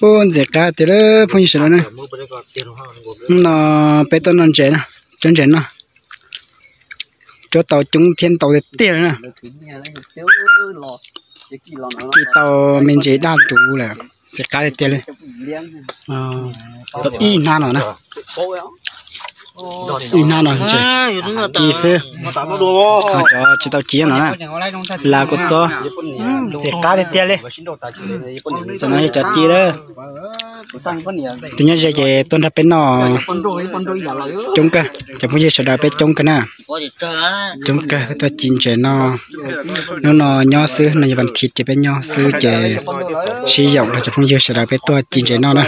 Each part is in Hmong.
Ub, ntxim qab tiag li phooj ywg sawv daws na. Hnub no peb tuaj noj ntses na, cuab ntses noj. Cuab tau coob thiab ntau tiag tiag li na. Ci tau me ntses daj ntuv lawm, ntxim qab tiag tiag li. Tau ib hnab no na. Ib hnab no ntses ci xwb. Ho cov tsis tau ci no na, las kua txob, ntxim qab tiag tiag li. Cov no yog cov ci lawm. Tus nyob ze ces tuaj nrog peb noj coob kawg, cov phooj ywg sawv daws peb coob kawg na. Coob kawg tuaj ci ntses no. Hnub no nyob xwb, no yog vas thiv ces peb nyob xwb ces sib yaum nrog cov phooj ywg sawv daws peb tuaj ci ntses noj na.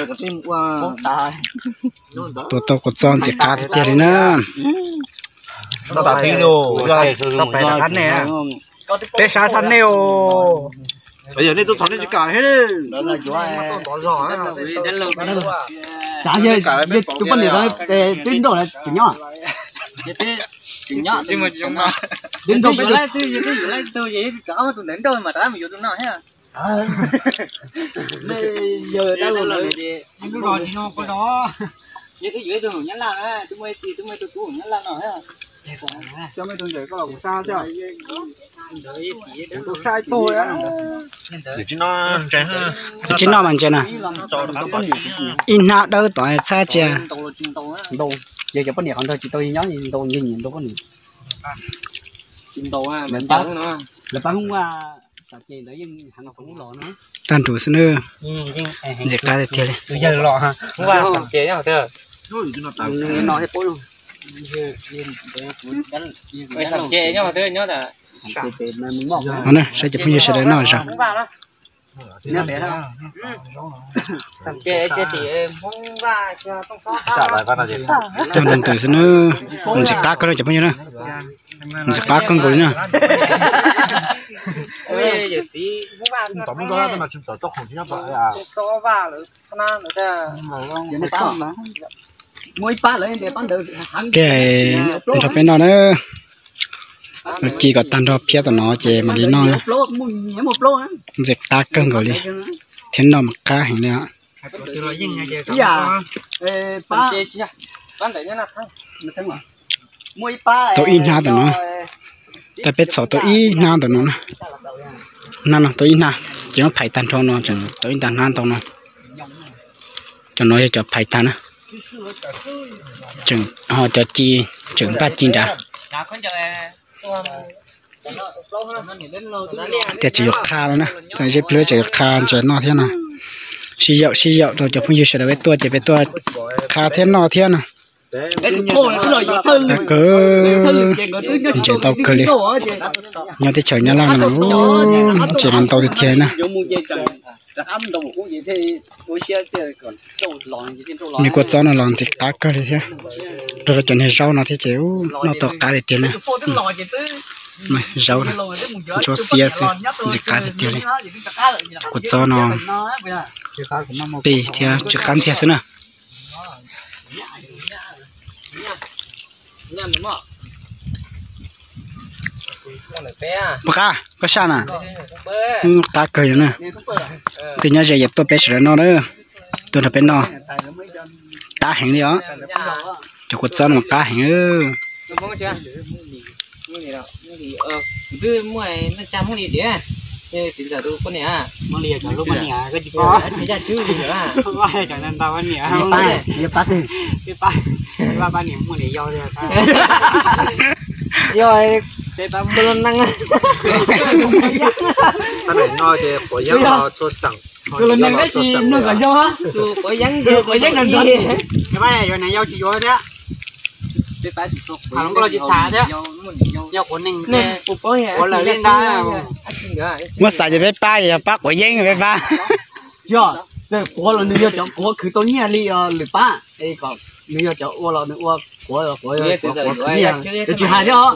Tua tau kua txob ntxim qab tiag tiag li na. Peb sab sab nej os. Nej tuaj txog nej tsis kam thiab li. Tus poj niam twb nrauj tsis nyob. Twb nrauj peb tus ntawd nrauj mas rov mus yuav tus no thiab. Yawg dab laug, yawg twb yuav ib tug nyab laj na, twb muaj ib tug, twb muaj ib tug tub nyab laj no thiab. Tsis noj mas ntses na. Ib hnab dawb tod txhab tsia. Yog cov poj niam qhov ntawd tsis tau nyob ntau, nyiam ntau poj niam. Lawv pab Hmoob Vaj Xam Ces ntawd yeej heev los. Tag nrho xwb na. Ntxim qab tiag tiag li. Saib cov phooj ywg sawv daws noj zog. Tag nrho ntws xwb na. Ntxim qab kawg cov phooj ywg na. Ntxim qab kawg nkaus li na. Ces nrog peb noj na. Ci kom tag nrho phiab tom no ces mam li noj. Ntxim qab kawg nkaus li. Thiab noj mas qab heev li. Tau ib hnab tom no. Tau peb txhom tau ib hnab tom no. Hnab no tau ib hnab, ces muab phais tag nrho no tseem tau ib nta hnab ntau no. Cov no yog cov phais tag na. Tseem ho cov ci, tseem npaj ci nrad. Tias tseem yuav qha no na, zeb plwb tseem yuav qha ntses noj thiab no. Sib yaum sib yaum rau cov phooj ywg sawv daws peb tuaj ces peb tuaj qha thiab noj thiab no. Qab kawg, ntses ntau kawg li. Nyob teb chaws Nyab Laj no ntses los ntau tiag tiag na. Me kua txob no los ntxim qab kawg li thiab. Rau rau cov niag zaub no thiab ces noj tau qab tiag tiag na. Zaub na, ntsuab xiab xwb, ntxim qab tiag tiag li. Kua txob no pij thiab tsw qab ntxiag xwb na. Puas qab, koj saj na? Qab kawg na. Tus nyob ze yuav tuaj peb sawv daws noj na. Tuaj nrog peb noj. Qab heev li os. Cov kua txob no qab heev. Tus los neeg peb tsis nug kom yau, tus quav yeeb, tus quav yeeb no nrog yau tsis yuav thiab. Tham los nkauj los tsis tham thiab. Yog quav neeg, quav lawm li ntag. Muab xav ces peb pab, yog pab quav yeeb peb pab. Tsis yog, txawm quav los nws yog cov quav khwv tau nyiaj li os lwm pab, es kom nws yog cov ua los nws ua quav, quav, quav khwv nyiaj, ces tsis hais thiab os.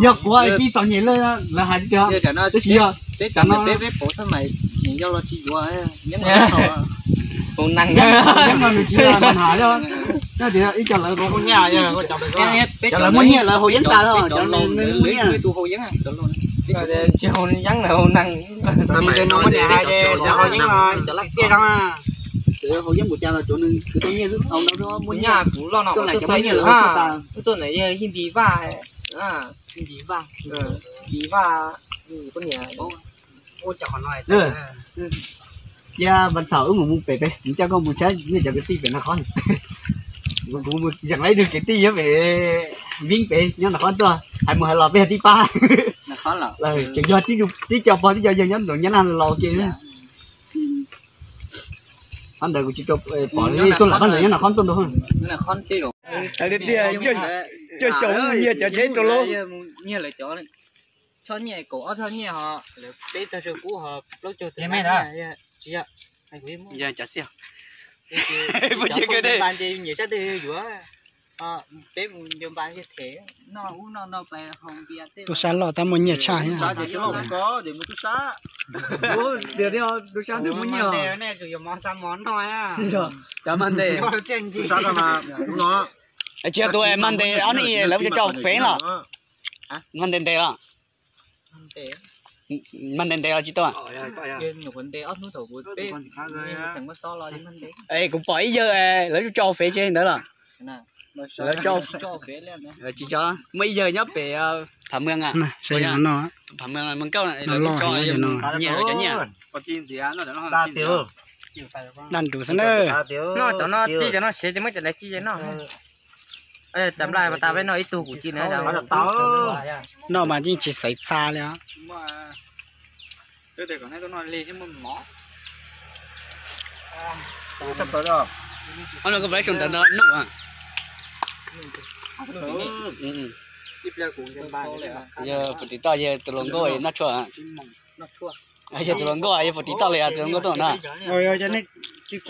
Yog quav ib txom nyem lawm lawv hais tiag, tab sis yog tam no peb pab mas yau los tsis yuav, yeeb no nws tsis hais thiab. Tias ib co lawv, cov lawv muaj nyiaj lawv haus yeeb tas, cov nws muaj nyiaj. Tsis haus yeeb na, haus neeg. Hau yeeb los tiaj zoo na. Haus yeeb mus cas los tsuav nws khwv tau nyiaj xwb, haus ntau xwb muaj nyiaj, kuv loj no kuv tuaj ntawm yog Yij Npis Vaj, Npis Vaj, Npis Vaj, poj niam. Cia vas txhaum wb mus mus pem pem, kuv coj koj mus tshab nej cov kwv tij pem Naj Qhob. Kuv mus yeem laib ib tug kwv tij nyob pem, Vib pem nyob Naj Qhob tuaj, hais mus hais los peb yog tib pab. Tseem yog tib co pog tib co yawg nyob nraum Nyab Laj los ke. Qhov ntawd kuv tsis tau pom li, tuaj lam qhov ntawd nyob Naj Qhob tuaj ntau. Hais tias coj xyoo muaj nyiaj cov tsheb rau lauj. Choj nyiaj kaum ob choj nyiaj ho, peb txog sawv kub ho plaub caug tawm tsis yog. Yog cov xiab. Puas cia kawg dej. Nyiam sab twg yuav, peb mus nco npa them, noj ub noj no pais haus npias tej. Tub sab loj tab muaj nyiaj tshaj thiab. Tub sab twb muaj nyiaj. Cov mas ntes. Tsis yog tus mas ntes ob hnub lawv tso fev los? Mas ntes ntes los? Mas ntes ntes los tsis tau? Kuv pom ib yawg lawv tso fev tse ntawd los? Tsis tso, muaj ib yawg nyob pem Phav Mws, Phav Mws Nkauj, nyiaj cov nyiaj. Daj nrus xwb na. Noj cov no tij cov no siav ces muab cov lawv ci no. Tam nplaj tas peb noj ib tug kuv ci na. Noj mas yeej tsis xaiv txha li os. Koj pab sau ntawv no nuj. Yog puas tim toj yog tus hluas nkauj noj tshuaj. Yog tus hluas nkauj, yog puas tim toj li tus hluas nkauj tuaj na. Tsis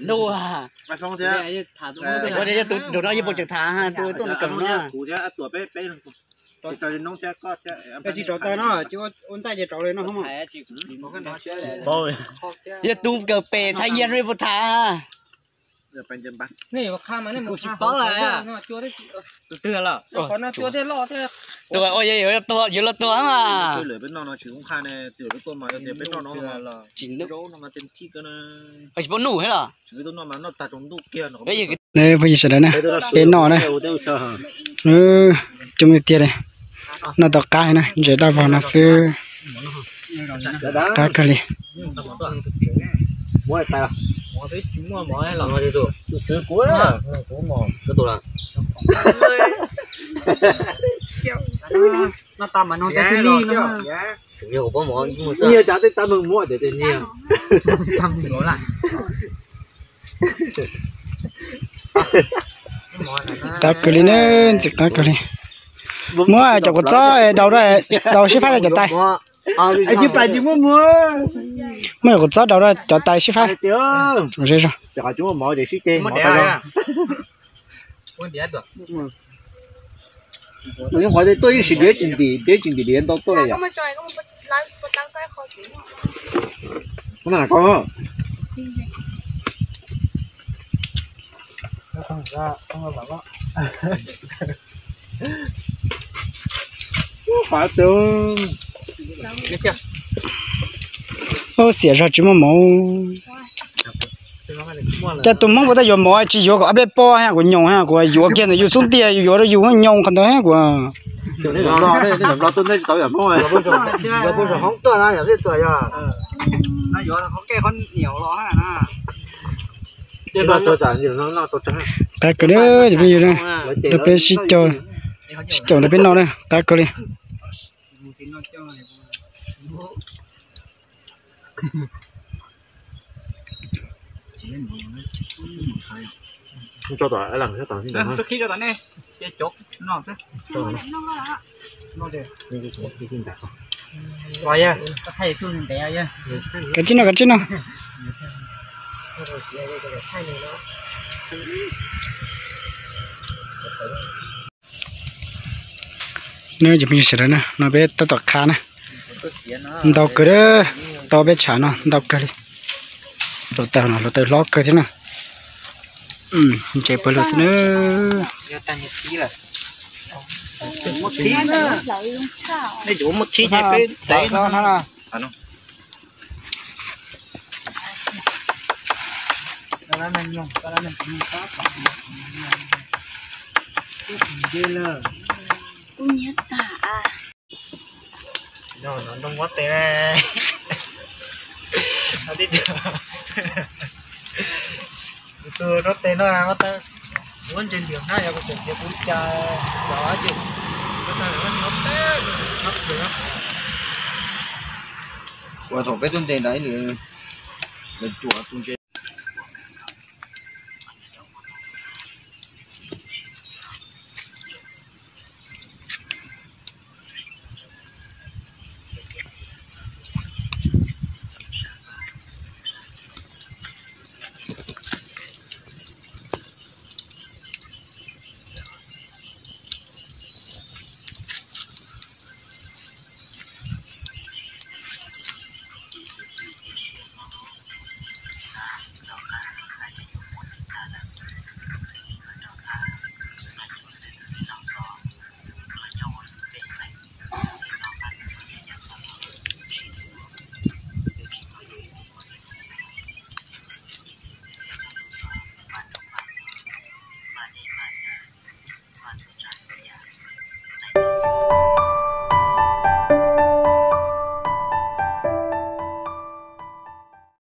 nuj. Ua yog tus nraum no yog puas tseem tham tus tuaj kam no. Tsis rau taw no, ua ntxaij ces rau li no. Yog tus kawm pem Thaj Yias no puas tham? Tsis paub lawm. Tus twg los? Tus yuav los tuag mas. Tsis paub nuj thiab los? Phooj ywg sawv daws na, peb noj na, coob tiag tiag li. Noj tau qab na, ntses daj vog no xwb. Qab kawg li. Qab kawg li na, ntxim qab kawg li. Muab cov kua txob daus, daus sib faib cov tais. Muab cov kua txob daus cov tais sib faib. Tuaj ib sim diav tsis ntim, diav tsis ntim diav ntau tuaj li yom. Ub, xiam zog tsis muaj mov. Cas tus Hmoob puas tau yuav mov tsis yuav kom ob peb pob, kuv nyoos, kuv yuav kiag ntawm yus xub ntiag, yus yuav rau yus nyoos qhov ntawd kuv. Qab kawg li, peb sib caum, sib caum ntawd peb noj na, qab kawg li. Kav tsij noj, kav tsij noj. Neb cov phooj ywg sawv daws na, no peb tab tom qha na, ntau kawg, tau peb tshav no ntau kawg li. Hluav taws no hluav taws hlob kawg thiab na. Ntses pawg lug xwb na. Muaj thib na. Nej cov muaj thib ces peb tev no. Kuv nyiam tas. No no nroo huab tes. Tib tug rab tes no huab tais, kuv ntse liam na yog kuv tseem tias kuv li cas los ces kuv txog huab tes no. Ua thaum peb tuaj ntes ntawd ib lwm, lawv cuam tus ntse